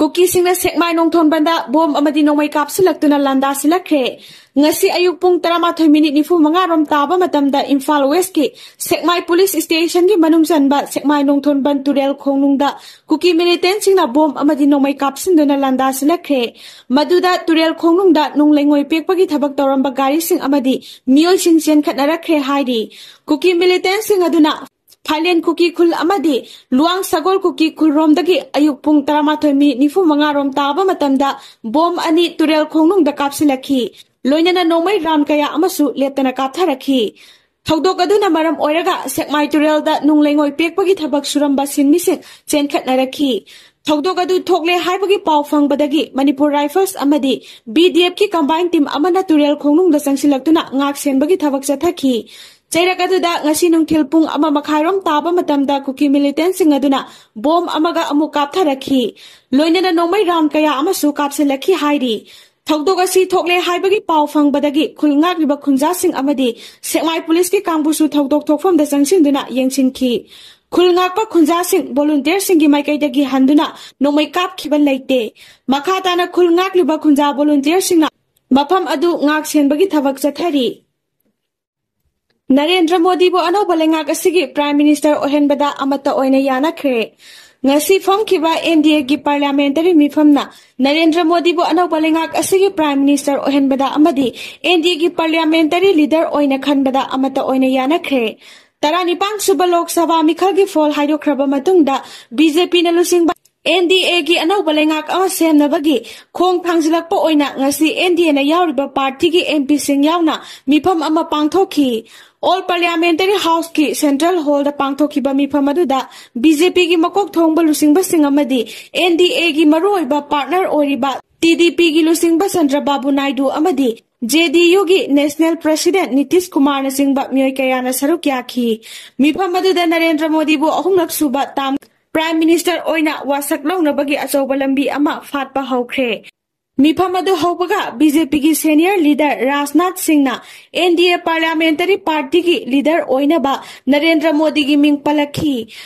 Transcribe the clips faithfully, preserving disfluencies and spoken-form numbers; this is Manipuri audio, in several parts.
ꯀꯨꯀꯤꯁꯤꯡꯅ ꯁꯦꯛꯃꯥꯏ ꯅꯣꯡꯊꯣꯟꯕꯟꯗ ꯕꯣꯝ ꯑꯃꯗꯤ ꯅꯣꯡꯃꯩ ꯀꯥꯞꯁꯤꯜꯂꯛꯇꯨꯅ ꯂꯥꯟꯗꯥꯁꯤꯜꯂꯛꯈ꯭ꯔꯦ꯫ ꯉꯁꯤ ꯑꯌꯨꯛ ꯄꯨꯡ ꯇꯔꯥꯃꯥꯊꯣꯏ ꯃꯤꯅꯤꯠ ꯅꯤꯐꯨ ꯃꯉꯥ ꯔꯣꯝ ꯇꯥꯕ ꯃꯇꯝꯗ ꯏꯝꯐꯥꯜ ꯋꯦꯁꯀꯤ ꯁꯦꯛꯃꯥꯏ ꯄꯨꯂꯤꯁ ꯁ꯭ꯇꯦꯁꯟꯒꯤ ꯃꯅꯨꯡ ꯆꯟꯕ ꯁꯦꯛꯃꯥꯏ ꯅꯣꯡꯊꯣꯟꯕꯟ ꯇꯨꯔꯦꯜ ꯈꯣꯡꯅꯨꯡꯗ ꯀꯨꯀꯤ ꯃꯤꯂꯤꯇꯦꯟꯁꯤꯡꯅ ꯕꯣꯝ ꯑꯃꯗꯤ ꯅꯣꯡꯃꯩ ꯀꯥꯞꯁꯤꯟꯗꯨꯅ ꯂꯥꯟꯗꯥꯁꯤꯜꯂꯛꯈ꯭ꯔꯦ꯫ ꯃꯗꯨꯗ ꯇꯨꯔꯦꯜ ꯈꯣꯡꯅꯨꯡꯗ ꯅꯨꯡ ꯂꯩꯉꯣꯏ ꯄꯦꯛꯄꯒꯤ ꯊꯕꯛ ꯇꯧꯔꯝꯕ ꯒꯥꯔꯤꯁꯤꯡ ꯑꯃꯗꯤ ꯃꯤꯑꯣꯏꯁꯤꯡ ꯆꯦꯟꯈꯠꯅꯔꯛꯈ꯭ꯔꯦ ꯍꯥꯏꯔꯤ꯫ ꯀꯨꯀꯤ ꯃꯤꯂꯤꯇꯦꯟꯁꯤꯡ ꯑꯗꯨꯅ ꯐꯥꯏꯂꯦꯟ ꯀꯨꯀꯤ ꯈꯨꯜ ꯑꯃꯗꯤ ꯂꯨꯋꯥꯡ ꯁꯒꯣꯜ ꯀꯨꯀꯤ ꯈꯨꯜꯔꯣꯝꯗꯒꯤ ꯑꯌꯨꯛ ꯄꯨꯡ ꯇꯔꯥꯃꯥꯊꯣꯏ ꯃꯤꯅꯤꯠ ꯅꯤꯐꯨ ꯃꯉꯥ ꯔꯣꯝ ꯇꯥꯕ ꯃꯇꯝꯗ ꯕꯣꯝ ꯑꯅꯤ ꯇꯨꯔꯦꯜ ꯈꯣꯡꯅꯨꯡꯗ ꯀꯥꯞꯁꯤꯜꯂꯛꯈꯤ꯫ ꯂꯣꯏꯅꯅ ꯅꯣꯡꯃꯩ ꯔꯥꯎꯟ ꯀꯌꯥ ꯑꯃꯁꯨ ꯂꯦꯞꯇꯅ ꯀꯥꯞꯊꯔꯛꯈꯤ꯫ ꯊꯧꯗꯣꯛ ꯑꯗꯨꯅ ꯃꯔꯝ ꯑꯣꯏꯔꯒ ꯁꯦꯛꯃꯥꯏ ꯇꯨꯔꯦꯜꯗ ꯅꯨꯡ ꯂꯩꯉꯣꯏ ꯄꯦꯛꯄꯒꯤ ꯊꯕꯛ ꯁꯨꯔꯝꯕ ꯁꯤꯟꯃꯤꯁꯤꯡ ꯆꯦꯟꯈꯠꯅꯔꯛꯈꯤ꯫ ꯊꯧꯗꯣꯛ ꯑꯗꯨ ꯊꯣꯛꯂꯦ ꯍꯥꯏꯕꯒꯤ ꯄꯥꯎ ꯐꯪꯕꯗꯒꯤ ꯃꯅꯤꯄꯨꯔ ꯔꯥꯏꯐꯜꯁ ꯑꯃꯗꯤ ꯕꯤ ꯗꯤ ꯑꯦꯐꯀꯤ ꯀꯝꯕꯥꯏꯟ ꯇꯤꯝ ꯑꯃꯅ ꯇꯨꯔꯦꯜ ꯈꯣꯡꯅꯨꯡꯗ ꯆꯪꯁꯤꯜꯂꯛꯇꯨꯅ ꯉꯥꯛ ꯁꯦꯟꯕꯒꯤ ꯊꯕꯛ ꯆꯠꯊꯈꯤ꯫ ꯆꯩꯔꯛ ꯑꯗꯨꯗ ꯉꯁꯤ ꯅꯨꯡꯊꯤꯜ ꯄꯨꯡ ꯑꯃ ꯃꯈꯥꯏꯔꯣꯝ ꯇꯥꯕ ꯃꯇꯝꯗ ꯀꯨꯀꯤ ꯃꯤꯂꯤꯇꯦꯟꯁꯤꯡ ꯑꯗꯨꯅ ꯕꯣꯝ ꯑꯃꯒ ꯑꯃꯨꯛ ꯀꯥꯞꯊꯔꯛꯈꯤ꯫ ꯂꯣꯏꯅꯅ ꯅꯣꯡꯃꯩ ꯔꯥꯎꯟ ꯀꯌꯥ ꯑꯃꯁꯨ ꯀꯥꯞꯁꯤꯜꯂꯛꯈꯤ ꯍꯥꯏꯔꯤ꯫ ꯊꯧꯗꯣꯛ ꯑꯁꯤ ꯊꯣꯛꯂꯦ ꯍꯥꯏꯕꯒꯤ ꯄꯥꯎ ꯐꯪꯕꯗꯒꯤ ꯈꯨꯜ ꯉꯥꯛꯂꯤꯕ ꯈꯨꯟꯖꯥꯁꯤꯡ ꯑꯃꯗꯤ ꯁꯦꯛꯃꯥꯏ ꯄꯨꯂꯤꯁꯀꯤ ꯀꯥꯡꯕꯨꯁꯨ ꯊꯧꯗꯣꯛ ꯊꯣꯛꯐꯝꯗ ꯆꯪꯁꯤꯟꯗꯨꯅ ꯌꯦꯡꯁꯤꯟꯈꯤ꯫ ꯈꯨꯜ ꯉꯥꯛꯄ ꯈꯨꯟꯖꯥꯁꯤꯡ ꯚꯣꯂꯨꯟꯇꯤꯌꯔꯁꯤꯡꯒꯤ ꯃꯥꯏꯀꯩꯗꯒꯤ ꯍꯟꯗꯨꯅ ꯅꯣꯡꯃꯩ ꯀꯥꯞꯈꯤꯕ ꯂꯩꯇꯦ꯫ ꯃꯈꯥ ꯇꯥꯅ ꯈꯨꯜ ꯉꯥꯛꯂꯤꯕ ꯈꯨꯟꯖꯥ ꯚꯣꯂꯨꯟꯇꯤꯌꯔꯁꯤꯡꯅ ꯃꯐꯝ ꯑꯗꯨ ꯉꯥꯛ ꯁꯦꯟꯕꯒꯤ ꯊꯕꯛ ꯆꯠꯊꯔꯤ꯫ ꯅꯔꯦꯟꯗ꯭ꯔ ꯃꯣꯗꯤꯕꯨ ꯑꯅꯧꯕ ꯂꯩꯉꯥꯛ ꯑꯁꯤꯒꯤ ꯄ꯭ꯔꯥꯏꯝ ꯃꯤꯅꯤꯁꯇꯔ ꯑꯣꯏꯍꯟꯕꯗ ꯑꯃꯠꯇ ꯑꯣꯏꯅ ꯌꯥꯅꯈ꯭ꯔꯦ꯫ ꯉꯁꯤ ꯐꯝꯈꯤꯕ ꯑꯦꯟ ꯗꯤ ꯑꯦꯒꯤ ꯄꯥꯔꯂꯤꯌꯥꯃꯦꯟꯇꯔꯤ ꯃꯤꯐꯝꯅ ꯅꯔꯦꯟꯗ꯭ꯔ ꯃꯣꯗꯤꯕꯨ ꯑꯅꯧꯕ ꯂꯩꯉꯥꯛ ꯑꯁꯤꯒꯤ ꯄ꯭ꯔꯥꯏꯝ ꯃꯤꯅꯤꯁꯇꯔ ꯑꯣꯏꯍꯟꯕꯗ ꯑꯃꯗꯤ ꯑꯦꯟ ꯗꯤ ꯑꯦꯒꯤ ꯄꯥꯔꯂꯤꯌꯥꯃꯦꯟꯇꯔꯤ ꯂꯤꯗꯔ ꯑꯣꯏꯅ ꯈꯟꯕꯗ ꯑꯃꯠꯇ ꯑꯣꯏꯅ ꯌꯥꯅꯈ꯭ꯔꯦ꯫ ꯇꯔꯥꯅꯤꯄꯥꯟ ꯁꯨꯕ ꯂꯣꯛ ꯁꯚꯥ ꯃꯤꯈꯜꯒꯤ ꯐꯣꯜ ꯍꯥꯏꯗꯣꯛꯈ꯭ꯔꯕ ꯃꯇꯨꯡꯗ ꯕꯤ ꯖꯦ ꯄꯤꯅ ꯂꯨꯆꯤꯡꯕ ꯑꯦꯟ ꯗꯤ ꯑꯦꯒꯤ ꯑꯅꯧꯕ ꯂꯩꯉꯥꯛ ꯑꯃ ꯁꯦꯝꯅꯕꯒꯤ ꯈꯣꯡ ꯊꯥꯡꯖꯤꯜꯂꯛꯄ ꯑꯣꯏꯅ ꯉꯁꯤ ꯑꯦꯟ ꯗꯤ ꯑꯦꯅ ꯌꯥꯎꯔꯤꯕ ꯄꯥꯔꯇꯤꯒꯤ ꯑꯦꯝ ꯄꯤꯁꯤꯡ ꯌꯥꯎꯅ ꯃꯤꯐꯝ ꯑꯃ ꯄꯥꯡꯊꯣꯛꯈꯤ꯫ ꯑꯣꯜ ꯄꯥꯔꯂꯤꯌꯥꯃꯦꯟꯇꯔꯤ ꯍꯥꯎꯁꯀꯤ ꯁꯦꯟꯇ꯭ꯔꯦꯜ ꯍꯣꯜꯗ ꯄꯥꯡꯊꯣꯛꯈꯤꯕ ꯃꯤꯐꯝ ꯑꯗꯨꯗ ꯕꯤ ꯖꯦ ꯄꯤꯒꯤ ꯃꯀꯣꯛ ꯊꯣꯡꯕ ꯂꯨꯆꯤꯡꯕꯁꯤꯡ ꯑꯃꯗꯤ ꯑꯦꯟ ꯗꯤ ꯑꯦꯒꯤ ꯃꯔꯨꯑꯣꯏꯕ ꯄꯥꯔꯠꯅꯔ ꯑꯣꯏꯔꯤꯕ ꯇꯤ ꯗꯤ ꯄꯤꯒꯤ ꯂꯨꯆꯤꯡꯕ ꯆꯟꯗ꯭ꯔꯕꯥꯕꯨ ꯅꯥꯏꯗꯨ ꯑꯃꯗꯤ ꯖꯦ ꯗꯤ ꯌꯨꯒꯤ ꯅꯦꯁꯅꯦꯜ ꯄ꯭ꯔꯦꯁꯤꯗꯦꯟꯠ ꯅꯤꯇꯤꯁ ꯀꯨꯃꯥꯔꯅꯆꯤꯡꯕ ꯃꯤꯑꯣꯏ ꯀꯌꯥꯅ ꯁꯔꯨꯛ ꯌꯥꯈꯤ꯫ ꯃꯤꯐꯝ ꯑꯗꯨꯗ ꯅꯔꯦꯟꯗ꯭ꯔ ꯃꯣꯗꯤꯕꯨ ꯑꯍꯨꯝꯂꯛ ꯁꯨꯕ ꯇꯥꯝ ꯄ꯭ꯔꯥꯏꯝ ꯃꯤꯅꯤꯁꯇꯔ ꯑꯣꯏꯅ ꯋꯥꯁꯛ ꯂꯧꯅꯕꯒꯤ ꯑꯆꯧꯕ ꯂꯝꯕꯤ ꯑꯃ ꯐꯥꯠꯄ ꯍꯧꯈ꯭ꯔꯦ꯫ ꯃꯤꯐꯝ ꯑꯗꯨ ꯍꯧꯕꯒ ꯕꯤ ꯖꯦ ꯄꯤꯒꯤ senior leader ꯔꯥꯖꯅꯥꯊ ꯁꯤꯡꯅ N D A parliamentary partyꯒꯤ leader ꯑꯣꯏꯅꯕ ꯅꯔꯦꯟꯗ꯭ꯔ ꯃꯣꯗꯤꯒꯤ ꯃꯤꯡ ꯄꯜꯂꯛꯈꯤ꯫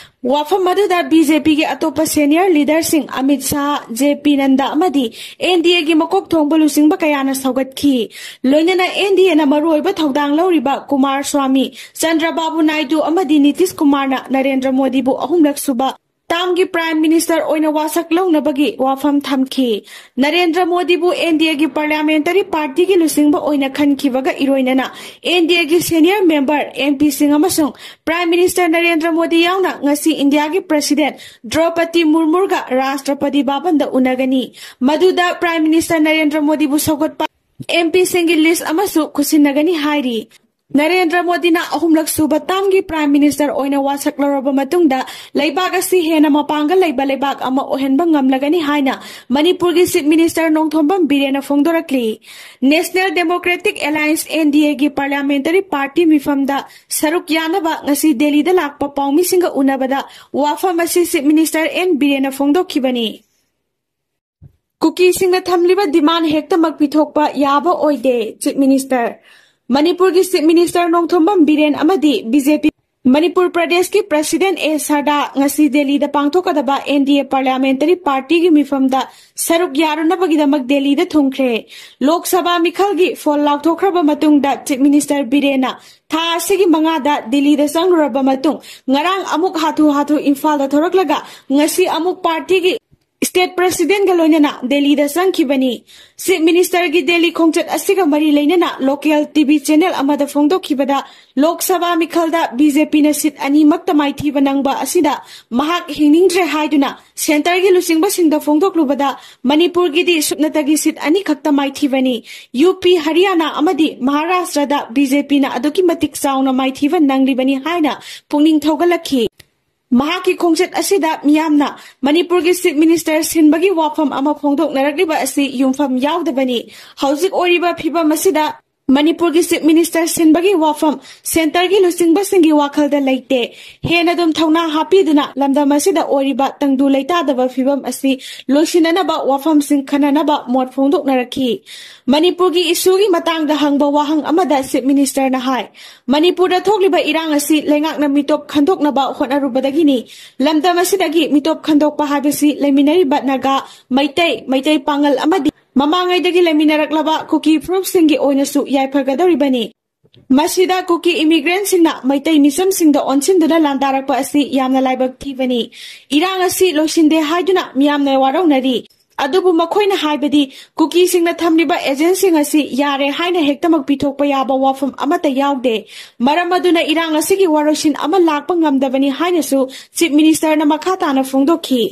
ꯋꯥꯐꯝ ꯑꯗꯨꯗ ꯕꯤ ꯖꯦ ꯄꯤꯒꯤ ꯑꯇꯣꯞꯄ senior leaderꯁꯤꯡ ꯑꯃꯤꯠ ꯁꯥꯍ, ꯖꯦ ꯄꯤ ꯅꯟꯗꯥ ꯑꯃꯗꯤ N D Aꯒꯤ ꯃꯀꯣꯛ ꯊꯣꯡꯕ ꯂꯨꯆꯤꯡꯕ ꯀꯌꯥꯅ ꯁꯧꯒꯠꯈꯤ꯫ ꯂꯣꯏꯅꯅ N D Aꯅ ꯃꯔꯨꯑꯣꯏꯕ ꯊꯧꯗꯥꯡ ꯂꯧꯔꯤꯕ ꯀꯨꯃꯥꯔ ꯁ꯭ꯋꯥꯃꯤ, ꯆꯟꯗ꯭ꯔ ꯕꯥꯕꯨ ꯅꯥꯏꯗꯨ ꯑꯃꯗꯤ ꯅꯤꯇꯤꯁ ꯀꯨꯃꯥꯔꯅ ꯅꯔꯦꯟꯗ꯭ꯔ ꯃꯣꯗꯤꯕꯨ ꯑꯍꯨꯝꯂꯛ ꯁꯨꯕ termꯒꯤ Prime Minister ꯑꯣꯏꯅ ꯋꯥꯁꯛ ꯂꯧꯅꯕꯒꯤ ꯋꯥꯐꯝ ꯊꯝꯈꯤ꯫ ꯅꯔꯦꯟꯗ꯭ꯔ ꯃꯣꯗꯤꯕꯨ N D Aꯒꯤ parliamentary partyꯒꯤ ꯂꯨꯆꯤꯡꯕ ꯑꯣꯏꯅ ꯈꯟꯈꯤꯕꯒ ꯏꯔꯣꯏꯅꯅ N D Aꯒꯤ senior member, M Pꯁꯤꯡ ꯑꯃꯁꯨꯡ Prime Minister ꯅꯔꯦꯟꯗ꯭ꯔ ꯃꯣꯗꯤ ꯌꯥꯎꯅ ꯉꯁꯤ ꯏꯟꯗꯤꯌꯥꯒꯤ President ꯗ꯭ꯔꯧꯄꯗꯤ ꯃꯨꯔꯃꯨꯒ ꯔꯥꯁꯇ꯭ꯔꯄꯇꯤ ꯚꯕꯟꯗ ꯎꯅꯒꯅꯤ꯫ ꯃꯗꯨꯗ Prime Minister Narendra ꯃꯣꯗꯤꯕꯨ ꯁꯧꯒꯠꯄ M Pꯁꯤꯡꯒꯤ list ꯑꯃꯁꯨ ꯈꯨꯠꯁꯤꯟꯅꯒꯅꯤ ꯍꯥꯏꯔꯤ꯫ ꯅꯔꯦꯟꯗ꯭ꯔ ꯃꯣꯗꯤꯅ ꯑꯍꯨꯝꯂꯛ ꯁꯨꯕ termꯒꯤ Prime Minister ꯑꯣꯏꯅ ꯋꯥꯁꯛ ꯂꯧꯔꯕ ꯃꯇꯨꯡꯗ ꯂꯩꯕꯥꯛ ꯑꯁꯤ ꯍꯦꯟꯅ ꯃꯄꯥꯡꯒꯜ ꯂꯩꯕ ꯂꯩꯕꯥꯛ ꯑꯃ ꯑꯣꯏꯍꯟꯕ ꯉꯝꯂꯒꯅꯤ ꯍꯥꯏꯅ ꯃꯅꯤꯄꯨꯔꯒꯤ Chief Minister Nongthombam ꯕꯤꯔꯦꯟꯅ ꯐꯣꯡꯗꯣꯔꯛꯂꯤ꯫ National Democratic Alliance, N D Aꯒꯤ parliamentary party ꯃꯤꯐꯝꯗ ꯁꯔꯨꯛ ꯌꯥꯅꯕ ꯉꯁꯤ ꯗꯦꯜꯂꯤꯗ ꯂꯥꯛꯄ ꯄꯥꯎꯃꯤꯁꯤꯡꯒ ꯎꯅꯕꯗ ꯋꯥꯐꯝ ꯑꯁꯤ Chief Minister N ꯕꯤꯔꯦꯟꯅ ꯐꯣꯡꯗꯣꯛꯈꯤꯕꯅꯤ꯫ ꯀꯨꯀꯤꯁꯤꯡꯅ ꯊꯝꯂꯤꯕ demand ꯍꯦꯛꯇꯃꯛ ꯄꯤꯊꯣꯛꯄ ꯌꯥꯕ ꯑꯣꯏꯗꯦ, Chief Minister꯫ ꯃꯅꯤꯄꯨꯔꯒꯤ Chief Minister ꯅꯣꯡꯊꯣꯝꯕꯝ ꯕꯤꯔꯦꯟ ꯑꯃꯗꯤ B J P ꯃꯅꯤꯄꯨꯔ ꯄ꯭ꯔꯗꯦꯁꯀꯤ President ꯑꯦ ꯁꯔꯗꯥ ꯉꯁꯤ ꯗꯦꯜꯂꯤꯗ ꯄꯥꯡꯊꯣꯛꯀꯗꯕ N D A parliamentary partyꯒꯤ ꯃꯤꯐꯝꯗ ꯁꯔꯨꯛ ꯌꯥꯔꯨꯅꯕꯒꯤꯗꯃꯛ ꯗꯦꯜꯂꯤꯗ ꯊꯨꯡꯈ꯭ꯔꯦ꯫ ꯂꯣꯛ ꯁꯚꯥ ꯃꯤꯈꯜꯒꯤ ꯐꯣꯜ ꯂꯥꯎꯊꯣꯛꯈ꯭ꯔꯕ ꯃꯇꯨꯡꯗ Chief Minister ꯕꯤꯔꯦꯟꯅ ꯊꯥ ꯑꯁꯤꯒꯤ ꯃꯉꯥꯗ ꯗꯦꯜꯂꯤꯗ ꯆꯪꯂꯨꯔꯕ ꯃꯇꯨꯡ ꯉꯔꯥꯡ ꯑꯃꯨꯛ ꯍꯥꯊꯨ ꯍꯥꯊꯨ ꯏꯝꯐꯥꯜꯗ ꯊꯣꯔꯛꯂꯒ ꯉꯁꯤ ꯑꯃꯨꯛ partyꯒꯤ state presidentꯒ ꯂꯣꯏꯅꯅ ꯗꯦꯜꯂꯤꯗ ꯆꯪꯈꯤꯕꯅꯤ꯫ Chief Ministerꯒꯤ ꯗꯦꯜꯂꯤ ꯈꯣꯡꯆꯠ ꯑꯁꯤꯒ ꯃꯔꯤ ꯂꯩꯅꯅ local T V channel ꯑꯃꯗ ꯐꯣꯡꯗꯣꯛꯈꯤꯕꯗ Lok Sabha ꯃꯤꯈꯜꯗ B J Pꯅ seat ꯑꯅꯤꯃꯛꯇ ꯃꯥꯏꯊꯤꯕ ꯅꯪꯕ ꯑꯁꯤꯗ ꯃꯍꯥꯛ ꯍꯤꯡꯅꯤꯡꯗ꯭ꯔꯦ ꯍꯥꯏꯗꯨꯅ centreꯒꯤ ꯂꯨꯆꯤꯡꯕꯁꯤꯡꯗ ꯐꯣꯡꯗꯣꯛꯂꯨꯕꯗ ꯃꯅꯤꯄꯨꯔꯒꯤꯗꯤ ꯁꯨꯞꯅꯇꯒꯤ seat ꯑꯅꯤꯈꯛꯇ ꯃꯥꯏꯊꯤꯕꯅꯤ꯫ U P, ꯍꯔꯤꯌꯥꯅꯥ ꯑꯃꯗꯤ ꯃꯍꯥꯔꯥꯁꯇ꯭ꯔꯗ B J Pꯅ ꯑꯗꯨꯛꯀꯤ ꯃꯇꯤꯛ ꯆꯥꯎꯅ ꯃꯥꯏꯊꯤꯕ ꯅꯪꯂꯤꯕꯅꯤ ꯍꯥꯏꯅ ꯄꯨꯛꯅꯤꯡ ꯊꯧꯒꯠꯂꯛꯈꯤ꯫ ꯃꯍꯥꯛꯀꯤ ꯈꯣꯡꯆꯠ ꯑꯁꯤꯗ ꯃꯤꯌꯥꯝꯅ ꯃꯅꯤꯄꯨꯔꯒꯤ Chief Minister ꯁꯤꯟꯕꯒꯤ ꯋꯥꯐꯝ ꯑꯃ ꯐꯣꯡꯗꯣꯛꯅꯔꯛꯂꯤꯕ ꯑꯁꯤ ꯌꯨꯝꯐꯝ ꯌꯥꯎꯗꯕꯅꯤ꯫ ꯍꯧꯖꯤꯛ ꯑꯣꯏꯔꯤꯕ ꯐꯤꯕꯝ ꯑꯁꯤꯗ ꯃꯅꯤꯄꯨꯔꯒꯤ Chief Minister ꯁꯤꯟꯕꯒꯤ ꯋꯥꯐꯝ ꯁꯦꯟꯇꯔꯒꯤ ꯂꯨꯆꯤꯡꯕꯁꯤꯡꯒꯤ ꯋꯥꯈꯜꯗ ꯂꯩꯇꯦ꯫ ꯍꯦꯟꯅ ꯑꯗꯨꯝ ꯊꯧꯅꯥ ꯍꯥꯞꯄꯤꯗꯨꯅ ꯂꯝꯗꯝ ꯑꯁꯤꯗ ꯑꯣꯏꯔꯤꯕ ꯇꯪꯗꯨ ꯂꯩꯇꯥꯗꯕ ꯐꯤꯕꯝ ꯑꯁꯤ ꯂꯣꯏꯁꯤꯟꯅꯅꯕ ꯋꯥꯐꯝꯁꯤꯡ ꯈꯟꯅꯅꯕ ꯃꯣꯠ ꯐꯣꯡꯗꯣꯛꯅꯔꯛꯈꯤ꯫ ꯃꯅꯤꯄꯨꯔꯒꯤ ꯏꯁꯨꯒꯤ ꯃꯇꯥꯡꯗ ꯍꯪꯕ ꯋꯥꯍꯪ ꯑꯃꯗ Chief Ministerꯅ ꯍꯥꯏ, ꯃꯅꯤꯄꯨꯔꯗ ꯊꯣꯛꯂꯤꯕ ꯏꯔꯥꯡ ꯑꯁꯤ ꯂꯩꯉꯥꯛꯅ ꯃꯤꯇꯣꯞ ꯈꯟꯗꯣꯛꯅꯕ ꯍꯣꯠꯅꯔꯨꯕꯗꯒꯤꯅꯤ꯫ ꯂꯝꯗꯝ ꯑꯁꯤꯗꯒꯤ ꯃꯤꯇꯣꯞ ꯈꯟꯗꯣꯛꯄ ꯍꯥꯏꯕꯁꯤ ꯂꯩꯃꯤꯟꯅꯔꯤꯕ ꯅꯥꯒꯥ, ꯃꯩꯇꯩ, ꯃꯩꯇꯩ ꯄꯥꯉꯜ ꯑꯃꯗꯤ ꯃꯃꯥꯡꯉꯩꯗꯒꯤ ꯂꯩꯃꯤꯟꯅꯔꯛꯂꯕ ꯀꯨꯀꯤ ꯐꯨꯔꯨꯞꯁꯤꯡꯒꯤ ꯑꯣꯏꯅꯁꯨ ꯌꯥꯏꯐꯒꯗꯧꯔꯤꯕꯅꯤ꯫ ꯃꯁꯤꯗ ꯀꯨꯀꯤ immigrantꯁꯤꯡꯅ ꯃꯩꯇꯩ ꯃꯤꯆꯝꯁꯤꯡꯗ ꯑꯣꯟꯁꯤꯟꯗꯨꯅ ꯂꯥꯟꯗꯥꯔꯛꯄ ꯑꯁꯤ ꯌꯥꯝꯅ ꯂꯥꯏꯕꯛ ꯊꯤꯕꯅꯤ꯫ ꯏꯔꯥꯡ ꯑꯁꯤ ꯂꯣꯏꯁꯤꯟꯗꯦ ꯍꯥꯏꯗꯨꯅ ꯃꯤꯌꯥꯝꯅ ꯋꯥꯔꯧꯅꯔꯤ꯫ ꯑꯗꯨꯕꯨ ꯃꯈꯣꯏꯅ ꯍꯥꯏꯕꯗꯤ ꯀꯨꯀꯤꯁꯤꯡꯅ ꯊꯝꯂꯤꯕ agentꯁꯤꯡ ꯑꯁꯤ ꯌꯥꯔꯦ ꯍꯥꯏꯅ ꯍꯦꯛꯇꯃꯛ ꯄꯤꯊꯣꯛꯄ ꯌꯥꯕ ꯋꯥꯐꯝ ꯑꯃꯠꯇ ꯌꯥꯎꯗꯦ꯫ ꯃꯔꯝ ꯑꯗꯨꯅ ꯏꯔꯥꯡ ꯑꯁꯤꯒꯤ ꯋꯥꯔꯣꯏꯁꯤꯟ ꯑꯃ ꯂꯥꯛꯄ ꯉꯝꯗꯕꯅꯤ ꯍꯥꯏꯅꯁꯨ Chief Ministerꯅ ꯃꯈꯥ ꯇꯥꯅ ꯐꯣꯡꯗꯣꯛꯈꯤ꯫